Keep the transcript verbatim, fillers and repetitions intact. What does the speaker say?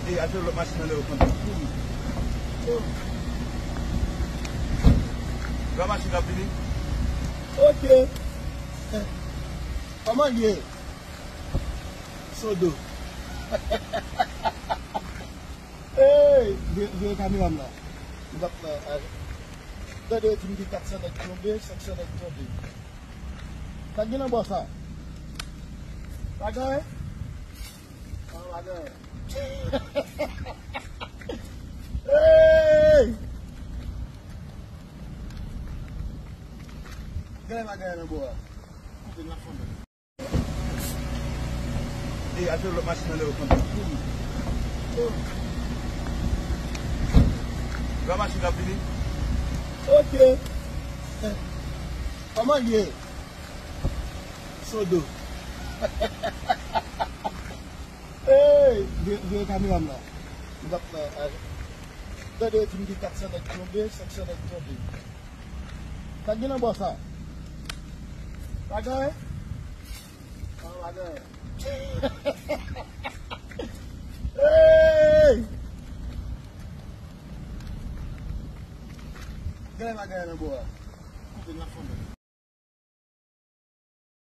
Ey, al jwenn lòt machin anlè yo kanpe. Lòt machin k ap vini. Ok. Kòman l ye? Sodo. Ey, vire, vire kamera m la. M t ap, eh, tande yo di m gen kat san nèg tonbe, senk san nèg tonbe. Sa k gen nan bò sa? Pa gen anyen? Ah, pa gen anyen. Hey! Gen lè pa gen anyen nan bò a. Koute m la fanm. Ey, al jwenn lòt machin anlè yo kanpe. Lòt machin k ap vini. Ok. Kòman l ye? Sodo. Ey, vire, vire kamera m la. M t ap, eh, tande yo di m gen kat san nèg tonbe, senk san nèg tonbe. Sa k gen nan bò sa? Pa gen anyen? Ah, pa gen anyen. Hey! Gen lè pa gen anyen nan bò a. Koute m la fanm.